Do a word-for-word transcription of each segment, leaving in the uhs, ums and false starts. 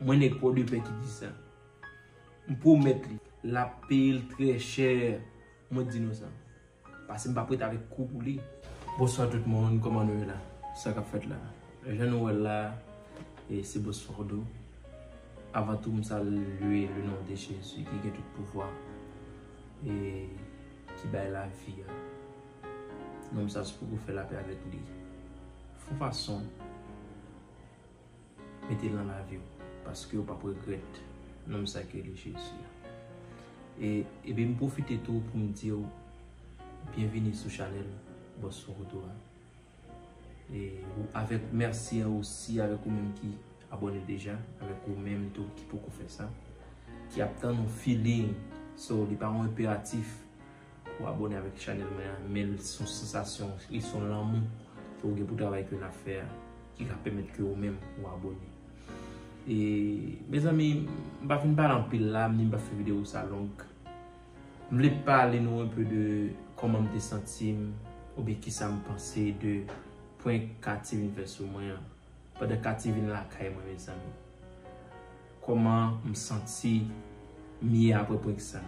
Mwen nèg Pòdepè ki di sa. M pwomèt li, l ap peye l trè chè. Mwen di nou sa. Paske m p ap ret avèk kou pou li. Bonswa tout moun, kòman nou ye la? Sa k ap fèt la? Jan nou wè l la, e se Bòs Fòdo. Avan tou, m salye le non de Jezi ki gen tout pouvwa e ki bay lavi a. Nonm sa, si w poko fè lapè avèk li, fè yon fason mete l nan lavi w, paske w p ap regrèt nonm sa ki rele Jezi a. E, epi m pwofite tou pou m di w byenvini sou chanèl Bòs Fòdo a. E ou, avèk mèsi an osi avèk ou menm ki abòne deja, avèk ou menm tou ki poko fè sa, ki ap tann yon feeling. So, li pa yon enperatif pou abòne avèk chanèl mwen an, men l se yon sansasyon, li se yon lanmou ke w gen pou travay ke n ap fè a, ki ka pèmèt ke ou menm ou abòne. E, mezanmi, m pa fin pale anpil la, ni m pa fè videyo sa long. M vle pale nou enpe de kòman m te santi m, oubyen kisa m panse de prank Katy vin fè sou mwen an. Pandan Katy vin lakay mwen, mezanmi. Kòman m santi m ye apre prank sa?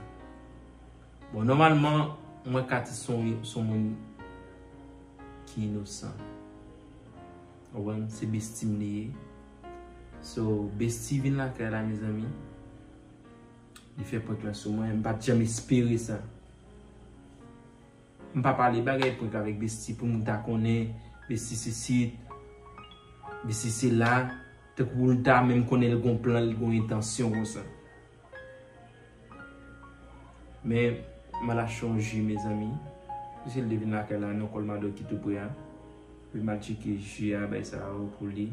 Bon, nòmalman, mwen Katy se yon, se yon moun ki inosan. Ou konprann? Se besti m li ye. So, besti vin lakay la, mezanmi. Li fè prank lan sou mwen, m pa t janm espere sa. M pa pale bagay prank avèk besti pou moun ta konnen besti se sit, besti se la, tankou pou l ta menm konnen l gon plan, l gon entansyon konsa. Men, m al achte yon ji, mezanmi. Misye l te vin lakay la, nan Colmado ki tou pre a. Epi m al tcheke ji a, bay sa yo pou li.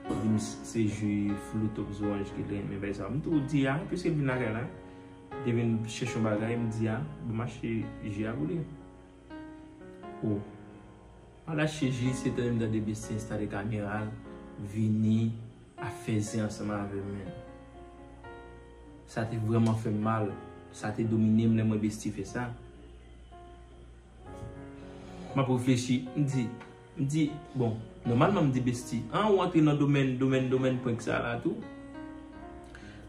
Li di m se ji fruit of orange ki l renmen, bay sa. M tou di a, piske l vin lakay la, li te vin chèche yon bagay, m di a, bon, m achte ji a pou li. O. M al achte ji, se tande m tande besti enstale kamera l, vini ap fè zen ansanm avè m, men. Sa te vrèman fè m mal. Sa te domine m lè m wè besti fè sa. M ap reflechi, m di, m di, bon, nòmalman m di besti, an ou antre nan domèn, domèn, domèn prank sa la tou.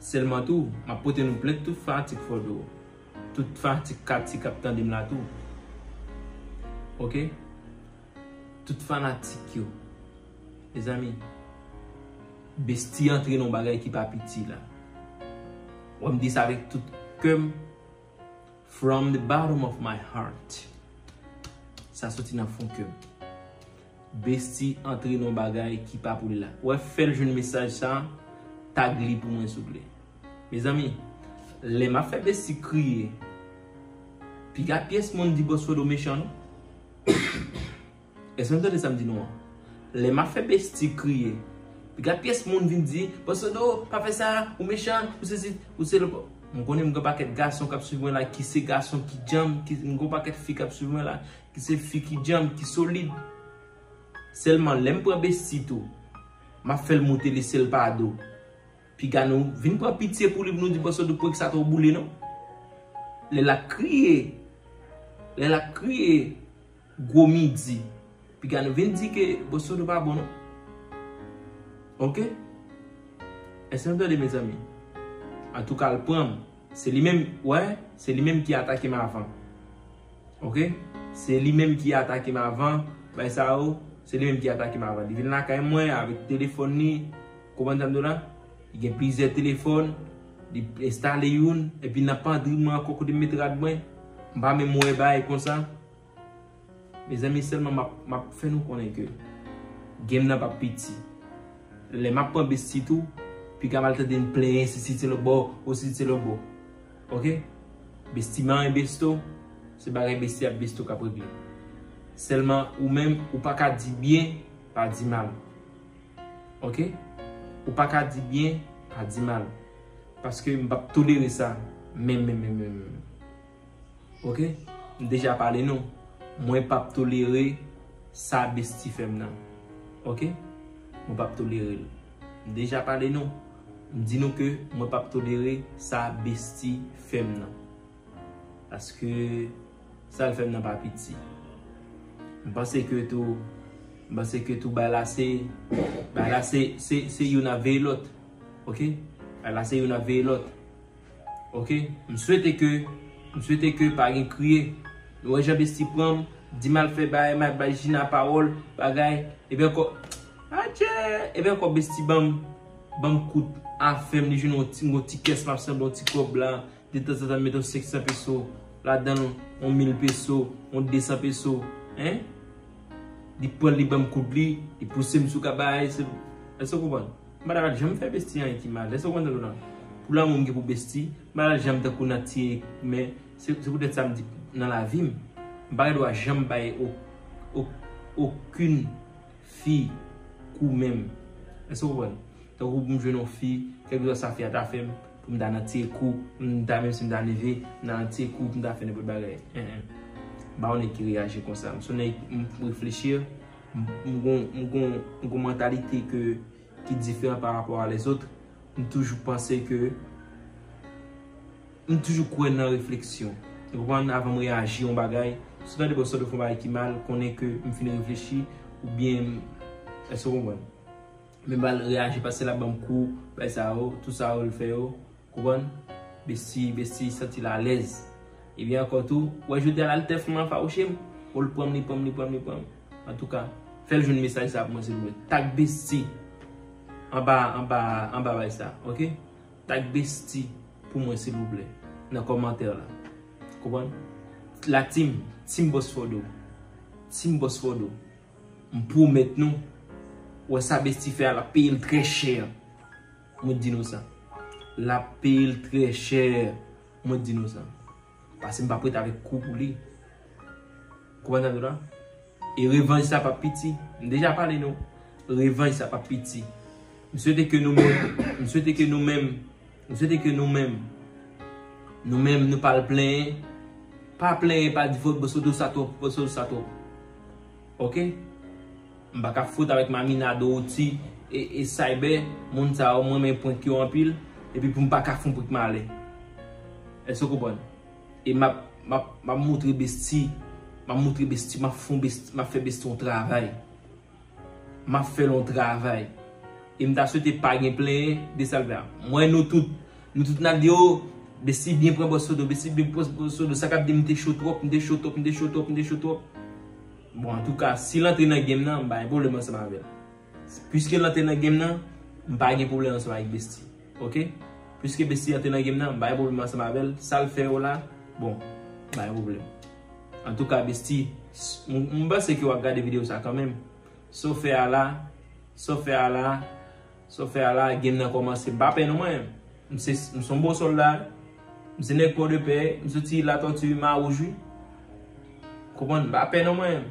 Sèlman tou, m ap pote nou plent tout fanatik Fòdo, tout fanatik Katy k ap tande m la tou. Oke? Tout fanatik yo. Mezanmi, besti antre nan bagay ki pa piti la. Wè m di sa avèk tout kè m. From the bottom of my heart. Sa soti nan fon kè m. Besti antre nan bagay ki pa pou li la. Wè, fè l jwenn mesaj sa, tag li pou mwen, souple. Mezanmi, lè m ap fè besti kriye, piga pyès moun di Bòs Fòdo mechan, non? Èske nou tande sa m di nou an? Lè m ap fè besti kriye, piga pyès moun vin di, Bòs Fòdo, pa fè sa, ou mechan, ou sesi, ou se le. M konnen m gen pakèt gason k ap swiv mwen la, ki se gason ki djanm, ki, m gen pakèt fi k ap swiv mwen la, ki se fi ki djanm, ki solid. Sèlman, lè m pran besti tou, m ap fè l moute lesyèl pa do. Piga nou vin pran pitye pou li, pou nou di, Bòs Fòdo, prank sa twò boule, non? Lè l ap kriye, lè l ap kriye, gwo midi. Piga nou vin di ke Bòs Fòdo pa bon, non. Oke? Èske nou tande, mezanmi? Antouka, l pran m. Se li menm, wè, se li menm ki atake m avan. Oke? Se li menm ki atake m avan, bay sa yo, se li menm ki atake m avan. Li vin lakay mwen avèk telefòn li, konprann sa m di w la? Li gen plizyè telefòn, li enstale youn, epi nan pandri mwen ankò kote m met rad mwen, m pa menm wè bagay konsa. Mezanmi, sèlman m ap, m ap fè nou konnen ke game nan p ap piti. Lè m ap pran besti tou, piga m al tande n plenyen si, si se lòt bò, ou si se lòt bò. Oke? Besti manyen besto, se bagay besti ap besto k ap regle. Sèlman ou menm, ou pa ka di byen, pa di mal. Oke? Ou pa ka di byen, pa di mal. Paske m p ap tolere sa, menm, menm, menm, menm, menm. Oke? M deja pale nou. Mwen p ap tolere sa besti fè m nan. Oke? Mwen p ap tolere l. M deja pale nou. M di nou ke mwen p ap tolere sa besti fè m nan. Paske sa l fè m nan pa piti. M panse ke tou, m panse ke tou bay la se, bay la se, se, se youn ap veye lòt. Ok? Bagay la se youn ap veye lòt. Ok? M swete ke, m swete ke pa gen kriye. Nou wè jan Bestie pran m, di m al fè bagay, m al bay Gina pawòl, bagay. Epi ankò, adje! Epi ankò Bestie ban m, ban m kout afè m, li jwenn yon ti, yon ti kès, m ap sanble yon ti kòb la. Detanzantan, m met yon senk san peso ladan l, yon mil peso, yon de san peso, en? Li pran l, li ban m kout li, li pouse m sou kabay, se, èske w konprann? M pa ta pral janm fè Bestie anyen ki mal, èske w konprann sa m di w la? Pou lanmou m gen pou Bestie, m pa ta janm tankou nan tiye, men se, se poutèt sa m di nan lavi m, m pa gen dwa janm bay o-, o-, okenn fi kou menm. Èske w konprann? Tankou pou m jwenn yon fi, kèlkeswa sa fi a ta fè m, pou m ta nan tiye kou, m ta, menm si m ta neve, m ta nan tiye kou, pou m ta fè nenpòt bagay. En, en. M pa yon nèg ki reyaji konsa. M se yon nèg, m reflechi, m, m gon, m gon, m gon mantalite ke, ki diferan pa rapò a lèzòt. M toujou panse ke M toujou kwè nan refleksyon. Ou konprann? Avan m reyaji yon bagay, si w tande bòs Sodo fè yon bagay ki mal, konnen ke m fin reflechi, oubyen m, èske w konprann? Men m pa reyaji paske l ap ban m kou, bay sa yo, tout sa yo l fè yo, konprann? Bestie, Bestie santi l alèz. Ebyen ankò tou, w wè jodi a la l tèf m an fawouche m, o l pran m, li pran m, li pran m, li pran m. Antouka, fè l jwenn mesaj sa pou mwen silvouplè. Tag Bestie anba, anba, anba bay sa, ok? Tag Bestie pou mwen silvouplè nan kòmantè la. Konprann? La team, team Boss Fodo. Team Boss Fodo. M pwomèt nou, wè sa Bestie fè a, l ap peye l trè chè. Mwen di nou sa. L ap peye l trè chè. Mwen di nou sa. Paske m p ap ret avèk kou pou li. Konprann sa m di w la? E revanj sa p ap piti. M deja pale nou. Revanj sa p ap piti. M swete ke nou menm, m swete ke nou menm, m swete ke nou menm, nou menm, nou pa al plenyen. Pa plenyen, pa di fòt, bòs Sodo sa twòp, bòs Sodo sa twòp. Ok? M pa ka fout avèk Mamina, Dorothy, e, e Cyber, moun sa yo, mwen renmen prank yo anpil, epi pou m pa ka fè yon prank malè. Èske w konprann? E m ap, m ap, m ap montre Bestie, m ap montre Bestie, m ap fè Bestie, m ap fè Bestie yon travay. M ap fè l yon travay. E m ta swete pa gen plenyen de sa l fè a. M wè nou tout, nou tout n ap di, o, Bestie byen pran bòs Sodo, Bestie byen pran bòs Sodo, sa k ap di m te cho twòp, m te cho twòp, m te cho twòp, m te cho twòp. Bon, antouka, si l antre nan game nan, m pa gen pwoblèm ansanm avè l. Piske l antre nan game nan, m pa gen pwoblèm ansanm avèk Bestie. Ok? Piske Bestie antre nan game nan, m pa gen pwoblèm ansanm avè l. Sa l fè yo la, bon, m pa gen pwoblèm. Antouka, Bestie, s-, m, m panse ke w ap gade videyo sa kanmenm. Sa w fè a la, sa w fè a la, sa w fè a la, game nan kòmanse. M pa pè non mwen. M se, m se yon bon sòlda. M se nèg Pòdepè, m soti Latòti, Mawouj wi. Konprann? M pa pè non mwen.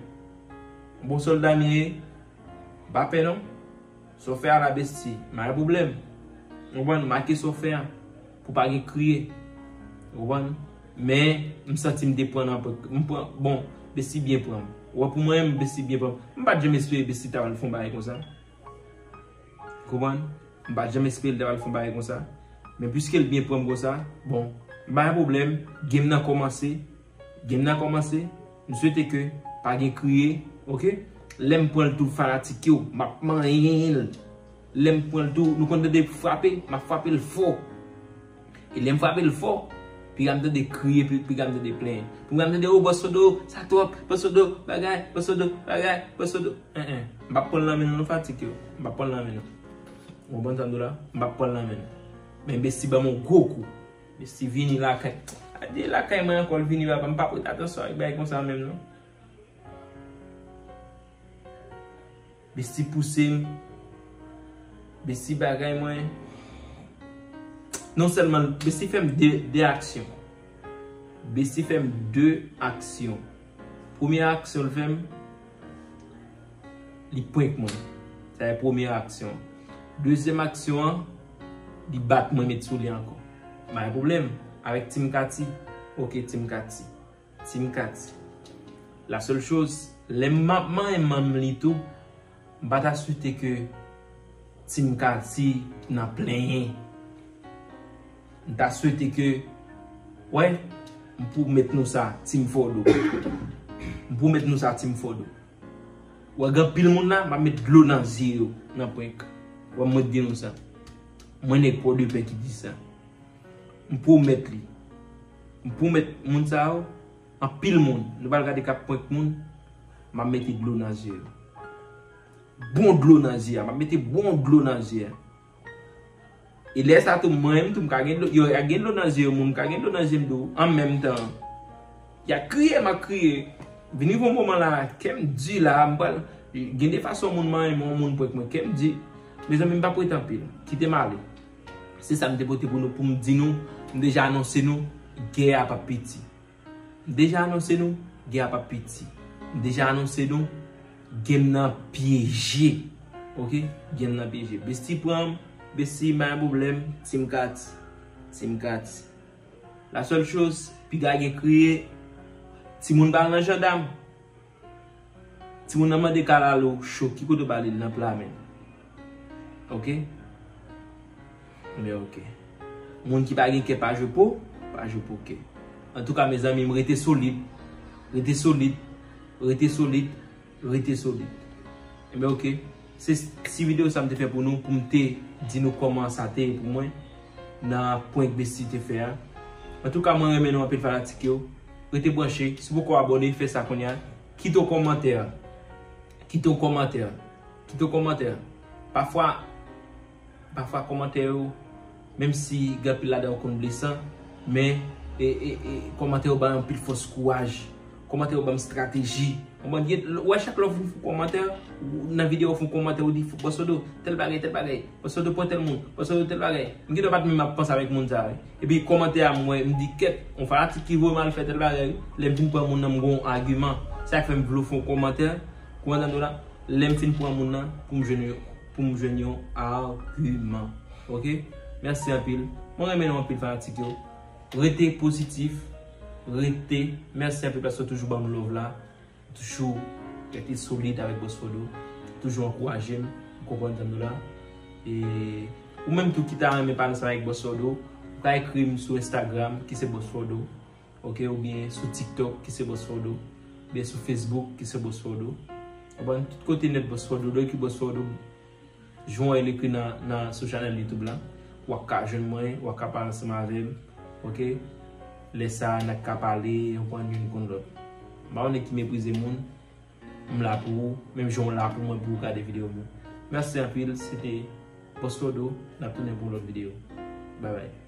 Bon sòlda m ye. M pa pè non. Sa w fè a la, Bestie, m pa gen pwoblèm. Ou konprann? Make sa w fè a. Pou pa gen kriye. Ou konprann? Men, m santi m te pran nan prank. M pran, bon, Bestie byen pran m. Ou wè, pou mwen, Bestie byen pran m. M pa t janm espere Bestie ta pral fè yon bagay konsa. Konprann? M pa t janm espere l ta pral fè yon bagay konsa. Men piske l byen pran m konsa, bon, m pa gen pwoblèm. Game nan kòmanse. Game nan kòmanse. M swete ke pa gen kriye, ok? Lè m pran l tou fanatik yo, m ap manyen l. Lè m pran l tou, nou konn tande frape, m ap frape l fò. E lè m frape l fò, piga m tande kriye, pi-, piga m tande plenyen. Piga m tande, o, bòs Sodo, sa twòp, bòs Sodo, bagay, bòs Sodo, bagay, bòs Sodo. En, en. M p ap pran l nan men nou, non, fanatik yo. M p ap pran l nan men nou. Ou konprann sa m di w la? M p ap pran l nan men nou. Men Bestie ban m yon gwo kou. Bestie vini lakay. Adye lakay mwen ankò, l vini, papa, m p ap ret atansyon ak bagay konsa menm, non. Bestie pouse m. Bestie bagay mwen. Non sèlman, Bestie fè m de, de aksyon. Bestie fè m de aksyon. Premye aksyon l fè m, li prank mwen. Sa se premye aksyon an. Dezyèm aksyon an, li bat mwen met sou li ankò. M pa gen pwoblèm avèk Team Katy. Ok, Team Katy. Team Katy. La seule chose, lè m ap manyen manm li tou, m pa ta swete ke Team Katy nan plenyen. M ta swete ke, wè, m pwomèt nou sa, Team Fodo. M pwomèt nou sa, Team Fodo. Wè, gen anpil moun la, m ap met dlo nan zye yo, nan prank. Wè, mwen di nou sa. Mwen nèg Pòdepè ki di sa. M pwomèt li. M pwomèt moun sa yo, anpil moun, nou pral gade k ap prank moun, m ap mete dlo nan zye yo. Bon dlo nan zye a, m ap mete bon dlo nan zye a. E lè sa tou, mwen menm tou, m ka gen dlo, yo ka gen dlo nan zye yo, moun ka gen dlo nan zye m tou, an menm tan. Y ap kriye, m ap kriye. Vini yon moman la, kè m di la, m pral, gen de fason moun manyen mwen, moun prank mwen, kè m di. Mezanmi, m p ap rete anpil. Kite m ale. Se sa m te pote pou nou, pou m di nou, m deja anonse nou, gè a p ap piti. M deja anonse nou, gè a p ap piti. M deja anonse nou, game nan pyeje. Ok? Game nan pyeje. Besti pran m, besti pa gen pwoblèm, Team Kat. Team Kat. La seule chose, piga gen kriye, timoun pa al nan jandam. Timoun nan mande kalalou cho, ki kote w ba li l nan pla men. Ok? Men ok. Moun ki pa gen kè pa jwe po, pa jwe poke. Antouka, mezanmi, m rete solid. Rete solid. Rete solid. Rete solid. Enben, ok. Se ti videyo sa m te fè pou nou, pou m te di nou kòman sa te ye pou mwen nan prank Besti te fè a. Antouka, mwen renmen nou anpil fanatik yo. Rete branche. Si w poko abòne, fè sa kounye a. Kite yon kòmantè. Kite yon kòmantè. Kite yon kòmantè. Pafwa, pafwa kòmantè yo, menm si gen anpil ladan yo konn blesan, men e, e, e, kòmantè yo bay anpil fòs, kouraj. Kòmantè yo ban m estrateji. Konprann? Gen, w wè, chak lè w fin fè yon kòmantè, ou, nan videyo w fè yon kòmantè, ou di, Bòs Sodo, tèl bagay, tèl bagay. Bòs Sodo pran tèl moun. Bòs Sodo tèl bagay. M gentan pa t menm ap panse avèk moun sa a, wi. Epi kòmantè a, m wè, m di, kèt, yon fanatik ki voye m al fè tèl bagay, wi. Lè m fin pran moun nan, m gen yon agiman. Sa k fè m vle w fè yon kòmantè, kòmantè nou la, lè m fin pran moun nan, pou m jwenn yon, pou m jwenn yon agiman. Ok? Mèsi anpil. Mwen renmen nou anpil, fanatik yo. Rete pozitif. Rete. Mèsi anpil paske w toujou ban m love la. Toujou rete solid avèk Bòs Sodo. Toujou ankouraje m. Ou konprann sa m di w la. E ou menm tou ki ta renmen pale ansanm avèk Bòs Sodo, ou ka ekri m sou Instagram, ki se Bòs Sodo. Ok, oubyen sou TikTok, ki se Bòs Sodo. Oubyen sou Facebook, ki se Bòs Sodo. Ou konprann? Tout kote nèt Bòs Sodo, depi Bòs Sodo. Jan w wè l ekri nan, nan, sou chanèl YouTube la, w ap ka jwenn mwen, w ap ka pale ansanm avè m, ok? Lè sa a, n ap ka pale, w konn youn konn lòt. M pa yon nèg ki meprize moun, m la pou ou, menm jan w la pou mwen pou w gade videyo m yo. Mèsi anpil, se te Bòs Sodo, n ap tounen pou yon lòt videyo. Bye bye.